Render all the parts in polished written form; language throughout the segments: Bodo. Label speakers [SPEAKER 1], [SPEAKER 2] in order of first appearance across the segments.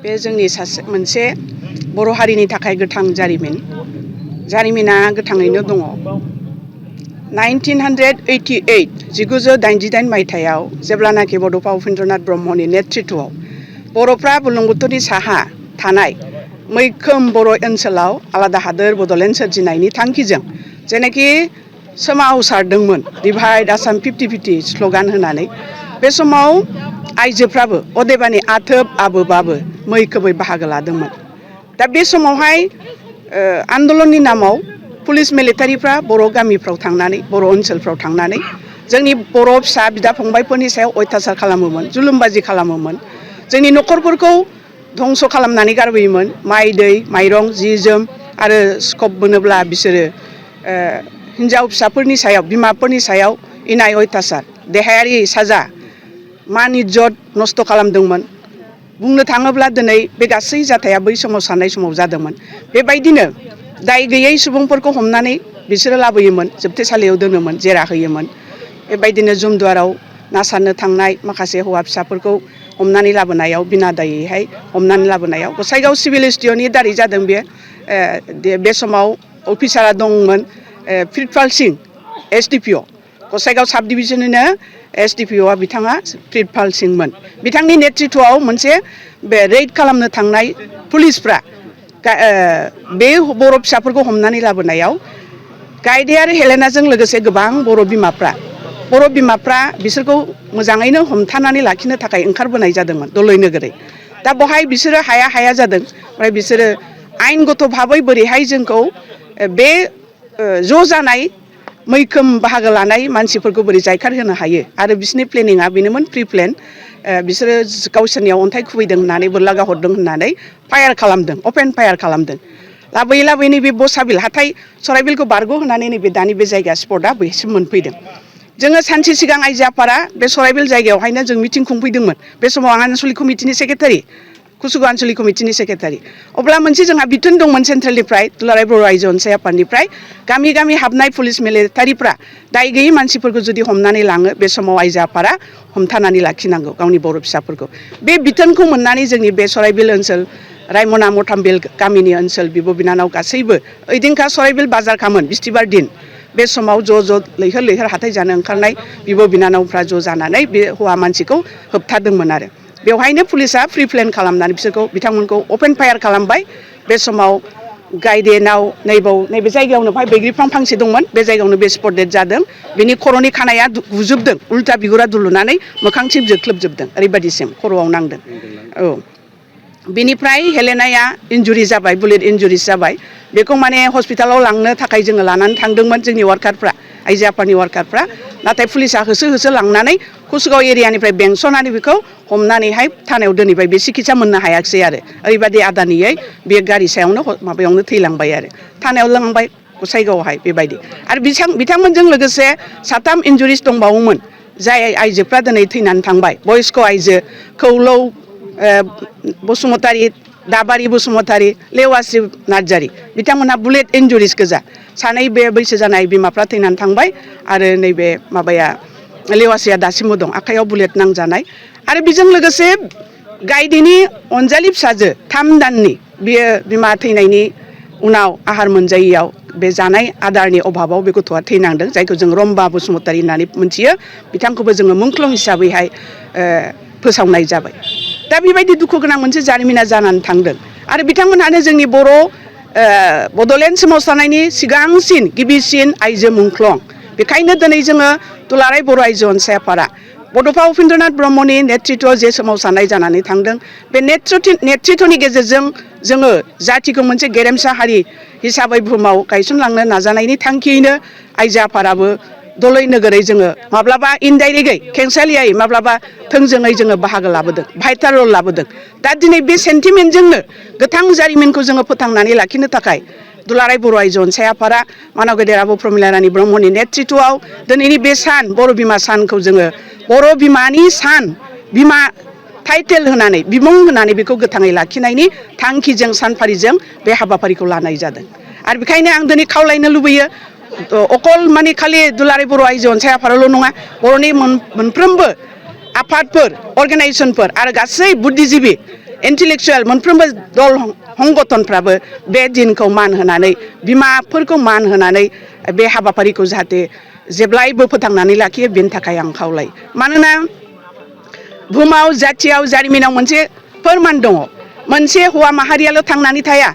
[SPEAKER 1] बे जोंनि मोनसे बर' हारिनि थाखाय गोथां जारिमिन। जारिमिना गोथाङैनो दङ। 1988 मायथाइयाव जेब्लानाखि बड'फा उपेन्द्रनाथ ब्रह्मनि नेतृत्वआव बर'फ्रा बुरलुंबुथुरनि साहा थानाय मैखोम बर' ओनसोलाव आलादा हादोर बड'लेण्ड सोरजिनायनि थांखिजों जेनाखि सोमावसारदोंमोन डिभाइड आसाम 50-50 स्ल'गान होनानै बे समाव आइजोफ्राबो अदेबानि आथोब आबोबाबो मैखोमै बाहागो लादोंमोन। दा बे समावहाय आन्दलननि नामाव पुलिस मिलिटारिफ्रा बर' गामिफ्राव थांनानै बर' ओनसोलफ्राव थांनानै जोंनि बर' फिसा बिदा फंबायफोरनि सायाव अयथासार खालामोमोन, जुलुमबाजि खालामोमोन, जोंनि न'खरफोरखौ धंस खालामनानै गारबोयोमोन। माइ दै माइरं जि जोम आरो स्कप मोनोब्ला बिसोरो हिन्जाव फिसाफोरनि सायाव बिमाफोरनि सायाव इनाय अयथासार देहायारि साजा मान इज्जत नस्थ' खालामदोंमोन। बुंनो थाङोब्ला दिनै बे गासै जाथाया बै समाव साननाय समाव जादोंमोन। बेबायदिनो दाय गैयै सुबुंफोरखौ हमनानै बिसोरो लाबोयोमोन, जोबथेसालियाव दोनोमोन, जेरा होयोमोन। बेबायदिनो जुमदुवाराव ना सारनो थांनाय माखासे हौवा फिसाफोरखौ हमनानै लाबोनायाव बिना दायैहाय हमनानै लाबोनायाव गसाइगाव सिभिल एसडिअनि दारै जादों। बे समाव अफिसारा दंमोन प्रितपाल सिं SDPO गसाइगाव साब डिभिजननिनो SDPOआ बिथाङा प्रितपाल सिंमोन। बिथांनि नेतृत्वआव मोनसे बे रेड खालामनो थांनाय पुलिसफ्रा बे बर' फिसाफोरखौ हमनानै लाबोनायाव गायदे आरो हेलेनाजों लोगोसे गोबां बर' बिमाफ्रा बिसोरखौ मोजाङैनो हमथानानै लाखिनो थाखाय ओंखारबोनाय जादोंमोन दलै नोगोरै। दा बहाय बिसोरो हाया जादों। ओमफ्राय बिसोरो आयेनगत भाबै बोरैहाय जोंखौ बे ज' जानाय मैखोम बाहागो लानाय मानसिफोरखौ बोरै जायखार होनो हायो आरो बिसोरनि प्लेनिङा बेनोमोन प्रि प्लेन। बिसोरो गावसोरनियाव अन्थाइ खुबैदों होननानै बोरला गाहरदों होननानै फायार खालामदों, अपेन फायार खालामदों। लाबोयै नैबे बसाबिल हाथाय सराइबिलखौ बारग' होनानै नैबे दानि बे जायगा स्पटआ बैसिम मोनफैदों। जोङो सानसे सिगां आइजो आफादा बे सराइबिल जायगायावहायनो जों मिटिं खुंफैदोंमोन। बे समाव आं आनसलिक कमिटिनि सेक्रेटारि, कुसुगाव आनसलिक कमिटिनि सेक्रेटारि। अब्ला मोनसे जोंहा बिथोन दंमोन सेन्ट्रेलनिफ्राय दुलाराय बर' आइजो अनसाय आफादनिफ्राय गामि गामि हाबनाय पुलिस मिलिटारिफ्रा दाय गैयै मानसिफोरखौ जुदि हमनानै लाङो बे समाव आइजो आफादा हमथानानै लाखिनांगौ गावनि बर' फिसाफोरखौ। बे बिथोनखौ मोननानै जोंनि बे सराइबिल ओनसोल रायमना मथामबिल गामिनि ओनसोल बिब' बिनानाव गासैबो ओइदिनखा सराइबिल बाजारखामोन बिस्थिबार दिन। बे समाव ज' लैहोर हाथाय जानो ओंखारनाय बिब' बिनानावफ्रा ज' जानानै बे हौवा मानसिखौ होबथादोंमोन आरो बेवहायनो पुलिसा प्रि प्लेन खालामनानै बिथांमोनखौ अपेन फायार खालामबाय। बे समाव गायदेनाव नैबे जायगायावनो बैग्रि बिफां फांसे दंमोन, बे जायगायावनो बे स्पट डेट जादों। बिनि खर'नि खानाया गुजोबदों, उल्था बिगुरा दुलुनानै मोखांसिम जोख्लोबजोबदों, ओरैबायदिसिम खर'आव नांदों। औ बिनिफ्राय हेलेनाया इन्जुरि जाबाय, बुलेट इन्जुरिस जाबाय। बेखौ माने हस्पिटालाव लांनो थाखाय जोङो लानानै थांदोंमोन जोंनि वार्कारफ्रा, आइजो आफादनि वार्कारफ्रा। नाथाय पुलिसा होसो लांनानै कुसुगाव एरियानिफ्राय बेंसनानै बेखौ हमनानैहाय थानायाव दोनहैबाय। बे सिकित्सा मोननो हायाखिसै आरो ओरैबायदि आदानियै बे गारि सायावनो माबायावनो थैलांबाय आरो थानायाव लांबाय गसाइगावआवहाय बेबायदि। आरो बिथांमोनजों लोगोसे 3 इन्जुरिस दंबावोमोन जाय आइजोफ्रा दिनै थैनानै थांबाय। बयस्क आइजो खौलौ बसुमतारी, दाबारि बसुमतारी, लेवास्रि नार्जारी बिथांमोनहा बुलेट इन्जुरिस गोजा। 2 बे बैसो जानाय बिमाफ्रा थैनानै थांबाय आरो नैबे माबाया लेवास्रिया दासिमबो दं, आखाइयाव बुलेट नांजानाय। आरो बेजों लोगोसे गायदेनि अनजालि फिसाजो 3 दाननि बियो बिमा थैनायनि उनाव आहार मोनजायैयाव बे जानाय आदारनि अभाबाव बे गथ'आ थैनांदों, जायखौ जों रम्बा बसुमतारी होननानै मोनथियो। बिथांखौबो जोङो मुंख्लं हिसाबैहाय फोसावनाय जाबाय। दा बेबायदि दुखु गोनां मोनसे जारिमिना जानानै थांदों। आरो बिथांमोनहानो जोंनि बर' बड'लेण्ड सोमावसारनायनि सिगांसिन गिबिसिन आइजो मुंख्लं। बेखायनो दिनै जोङो दुलाराय बर' आइजो अनसाय आफादा बड'फा उपेन्द्रनाथ ब्रह्मनि नेतृत्वआव जे सोमावसारनाय जानानै थांदों, बे नेतृत्वनि गेजेरजों जोङो जाथिखौ मोनसे गेरेमसा हारि हिसाबै बुहुमाव गायसनलांनो नाजानायनि थांखियैनो आइजो आफादाबो दलै नोगोरै जोङो माब्लाबा इनडाइरेक्टयै खेंसालियायै माब्लाबा थोंजोङै जोङो बाहागो लाबोदों, भाइटाल रल लाबोदों। दा दिनै बे सेन्टिमेन्टजोंनो गोथां जारिमिनखौ जोङो फोथांनानै लाखिनो थाखाय दुलाराय बर' आइजो अनसाय आफादा मानाव गेदेर आब' प्रमिला रानी ब्रह्मनि नेतृत्वआव दिनैनि बे सान बर' बिमा सानखौ जोङो बर' बिमानि सान, बिमा टाइटेल होनानै बिमुं होनानै बेखौ गोथाङै लाखिनायनि थांखिजों सानफारिजों बे हाबाफारिखौ लानाय जादों। आरो बेखायनो आं दिनै खावलायनो लुबैयो अकल माने खालि दुलाराय बर' आइजो अनसाय आफादाल' नङा, बर'नि मोनफ्रोमबो आफादफोर, अर्गेनाइजेसनफोर आरो गासै बुद्धिजिबि इन्टेलेक्सुवेल मोनफ्रोमबो दल संगठनफ्राबो बे दिनखौ मान होनानै बिमाफोरखौ मान होनानै बे हाबाफारिखौ जाहाथे जेब्लायबो फोथांनानै लाखियो बेनि थाखाय आं खावलायो मानोना बुहुमाव जाथियाव जारिमिनाव मोनसे फोरमान दङ मोनसे हौवा माहारियाल' थांनानै थाया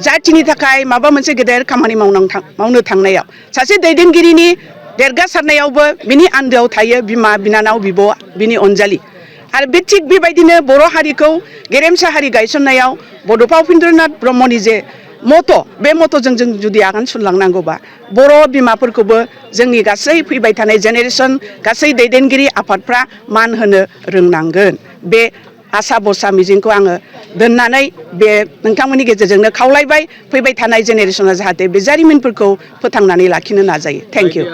[SPEAKER 1] जाथिनि थाखाय माबा मोनसे गेदेर खामानि मावनो थांनायाव सासे दैदेनगिरिनि देरगासारनायावबो बिनि आन्दोआव थायो बिमा बिनानाव बिब' बिनि अनजालि आरो बे थिग बेबायदिनो बर' हारिखौ गेरेमसा हारि गायसननायाव बड'फा उपेन्द्रनाथ ब्रह्मनि जे मथ' बे मथ'जों जों जुदि आगान सुरलांनांगौबा बर' बिमाफोरखौबो जोंनि गासै फैबाय थानाय जेनेरेसन गासै दैदेनगिरि आफादफ्रा मान होनो रोंनांगोन बे आसा भरसा मिजिंखौ आङो दोननानै बे नोंथांमोननि गेजेरजोंनो खावलायबाय फैबाय थानाय जेनेरेसना जाहाथे बे जारिमिनफोरखौ फोथांनानै लाखिनो नाजायो थेंक इउ